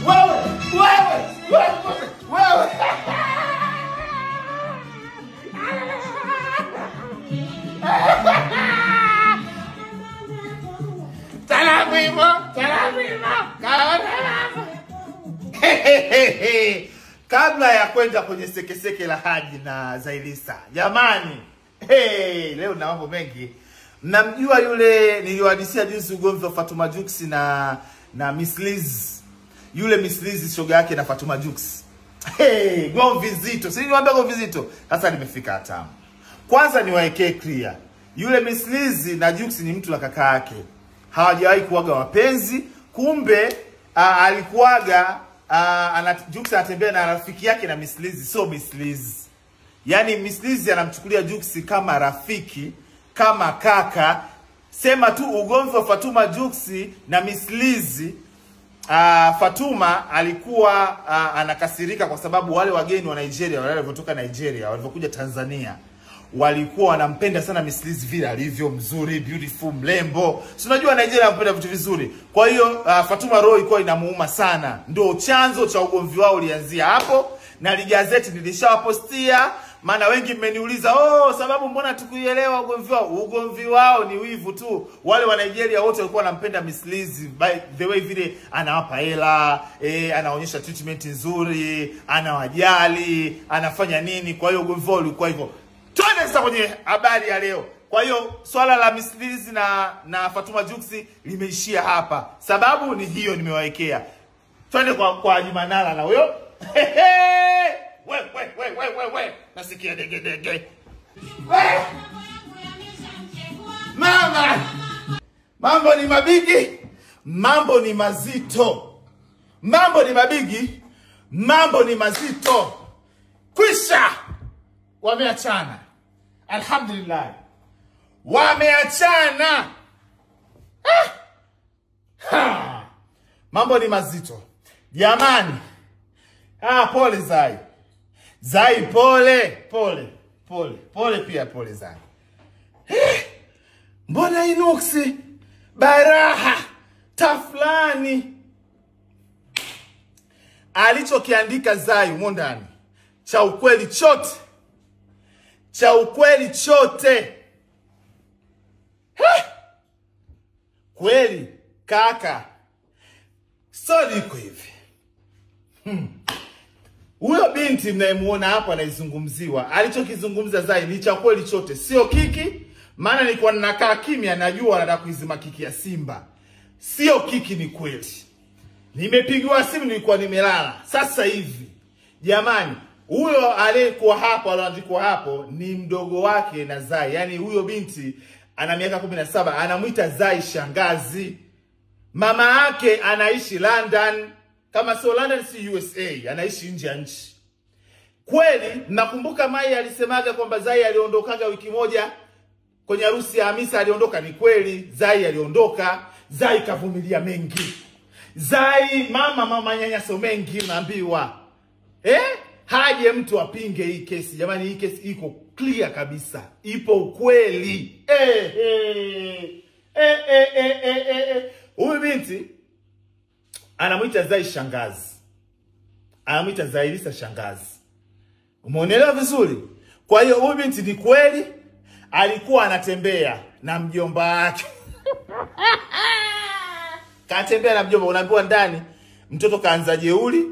Wewe, wewe, wewe, wewe. Kabla ya kwenda kwenye sekeseke la Haji na Zailisa, jamani, hey, leo na mambo mengi. Mnamjua yule niliyohadisia jinsi ugomvi wa Fatuma Jux na Miss Liz. Yule Miss Liz shoga yake na Fatuma Jux. Hey, gomvi zito. Si niwaambia gomvi zito. Sasa nimefika hatamu. Kwanza niwaekee clear. Yule Miss Liz na Jux ni mtu na kaka yake. Hawajawahi kuaga wapenzi. Kumbe alikuaga Jux anatembea na rafiki yake na Miss Liz, so Miss Liz. Yaani Miss Liz anamchukulia Jux kama rafiki, kama kaka. Sema tu ugomvi wa Fatuma Jux na Miss Liz, Fatuma alikuwa anakasirika kwa sababu wale wageni wa Nigeria, wale walivyotoka Nigeria, walivyokuja Tanzania, walikuwa wanampenda sana Miss Liz vile alivyo mzuri, beautiful, mlembo. Si unajua Nigeria wanapenda vitu vizuri. Kwa hiyo Fatuma roho ilikuwa inamuuma sana. Ndio chanzo cha ugomvi wao ulianzia hapo. Na ligazeti nilishawapostia, maana wengi mmeniuliza, "Oh, sababu mbona tukuielewa ugomvi wao?" Ugomvi wao ni wivu tu. Wale wa Nigeria wote walikuwa wanampenda Miss Liz by the way vile anawapa hela, anaonyesha treatment nzuri, anawajali, anafanya nini. Kwa hiyo ugomvi wao ulikuwa hivyo. Twende sasa kwenye habari ya leo. Kwa hiyo swala la Miss Liz na Fatuma Jux limeishia hapa. Sababu ni hiyo nimewaekea. Twende kwa Haji Manara na huyo. We we we we we we. Nasikia dege dege. We. Mama. Mambo ni mabigi, mambo ni mazito. Mambo ni mabigi, mambo ni mazito. Kwisha. Wameachana. Alhamdulillah. Wameachana. Ah. Ha. Mambo ni mazito. Jamani. Ah, pole Zai. Zai pole, pole, pole. Pole pia pole Zai. Eh. Mbona inuksi? Baraha taflani. Alichokiandika Zai humo ndani cha ukweli chote. Cha ukweli chote. He? Kweli kaka. Story iko hivi. Huyo binti mnayemuona hapo anaizungumziwa, alichokizungumza Zai ni cha kweli chote, sio kiki. Maana nilikuwa ninakaa kimya, najua anataka kuizima kiki ya Simba. Sio kiki, ni kweli. Nimepigiwa simu nilikuwa nimelala. Sasa hivi. Jamani, huyo aliyekuwa hapo, alioandikwa hapo ni mdogo wake na Zai. Yaani huyo binti ana miaka 17, anamuita Zai shangazi. Mama yake anaishi London, kama sio London si USA, anaishi nje ya nchi. Kweli nakumbuka Mai alisemaga kwamba Zai aliondokaga wiki moja kwenye harusi ya Hamisa aliondoka. Ni kweli Zai aliondoka. Zai kavumilia mengi. Zai mama manyanyaso mengi naambiwa. Haje mtu apinge hii kesi. Jamani, hii kesi iko clear kabisa. Ipo ukweli. Huyu binti anamuita Zai shangazi. Anamuita Zailisa shangazi. Umeonelewa vizuri? Kwa hiyo huyu binti ni kweli alikuwa anatembea na mjomba wake. Katembea na mjomba, unaambiwa ndani mtoto kaanza jeuri,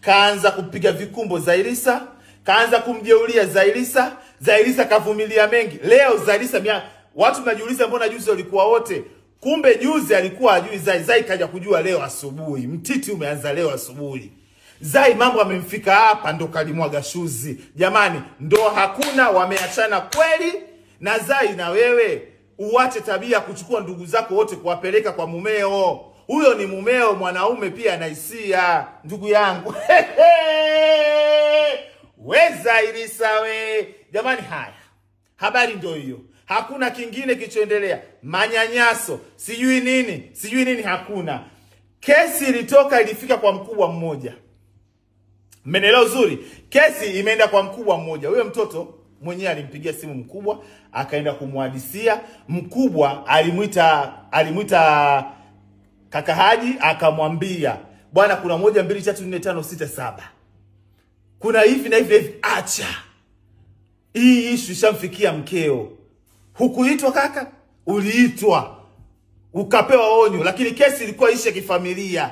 kaanza kupiga vikumbo Zailisa, kaanza kumjeulia Zailisa, Zailisa kavumilia mengi. Leo Zailisa watu mnajiuliza mbona juzi walikuwa wote? Kumbe juzi alikuwa hajui Zai. Zai kaja kujua leo asubuhi. Mtiti umeanza leo asubuhi. Zai mambo amemfika hapa ndo kalimwaga shuzi. Jamani, ndo hakuna, wameachana kweli. Na Zai na wewe uache tabia kuchukua ndugu zako wote kuwapeleka kwa mumeo. Huyo ni mumeo, mwanaume pia ana hisia, ndugu yangu. We Zailisa we. Jamani, haya. Habari ndio hiyo. Hakuna kingine kilichoendelea. Manyanyaso, sijui nini, sijui nini, hakuna. Kesi ilitoka, ilifika kwa mkubwa mmoja. Mmenielewa uzuri? Kesi imeenda kwa mkubwa mmoja. Huyo mtoto mwenyewe alimpigia simu mkubwa, akaenda kumhadisia. Mkubwa alimuita Kaka Haji akamwambia, bwana kuna 1 2 3 4 5 6 7. Kuna hivi na hivi na hivi, acha. Hii issue ishamfikia mkeo. Hukuitwa kaka? Uliitwa. Ukapewa onyo, lakini kesi ilikuwa ishe kifamilia.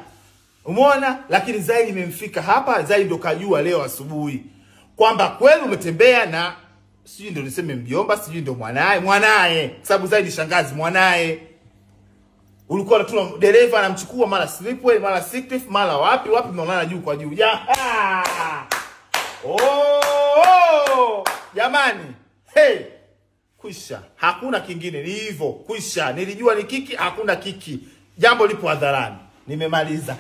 Umeona? Lakini Zai imemfika hapa, Zai ndo kajua leo asubuhi kwamba kweli umetembea na sijui ndo niseme mjomba, sijui ndo mwanae, sababu Zai ni shangazi mwanae. Ulikuwa tu dereva anamchukua mara Slipway, mara Seacliff, mara wapi wapi, mnaonana juu kwa juu. Oh, jamani. Hey, kwisha. Hakuna kingine, ni hivyo. Kwisha. Nilijua ni kiki, hakuna kiki. Jambo lipo hadharani. Nimemaliza.